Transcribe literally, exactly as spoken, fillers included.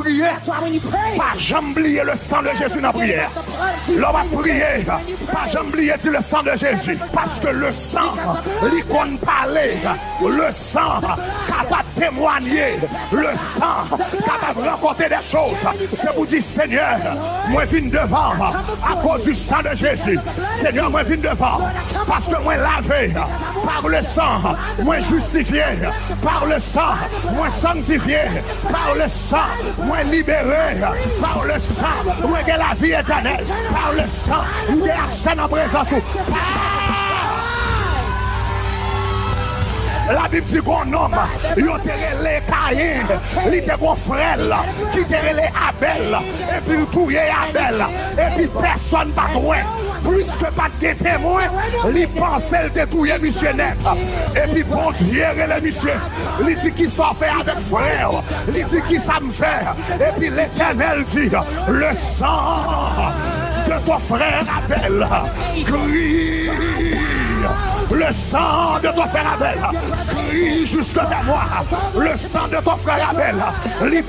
Priye. Pa janm bliye le sang de Jésus nan priyè. Lè w ap priye, pa janm bliye di le sang de Jésus. Paske le sang, li konn pale. Le sang kapab temwanye. Le sang kapab rakonte de choz. Se pou di, Senyè, mwen vin devan akoz du sang de Jésus. Senyè, mwen vin devan paske mwen lave par le sang, mwen jistifye par le sang, mwen sanktifye par le sang, mwen libere par le sang, mwen gen lavi etènèl par le sang, mwen gen aksè nan prezans ou. Pa Labib di gon nonm, yo te rele Kayen, li te gon frè l ki te rele Abèl, epi l touye Abèl, epi pèsonn pa t wè. Pliske pa t gen temwen, li panse l te touye misye nèt. Epi Bondye rele misye, li di, "Kisa w fè avèk frè w?" Li di, "Kisa m fè?" Epi Letènèl di, "Le sang de ton frère Abel crie. Le sang de ton frère Abel crie jusque vers moi. Le sang de ton frère Abel, li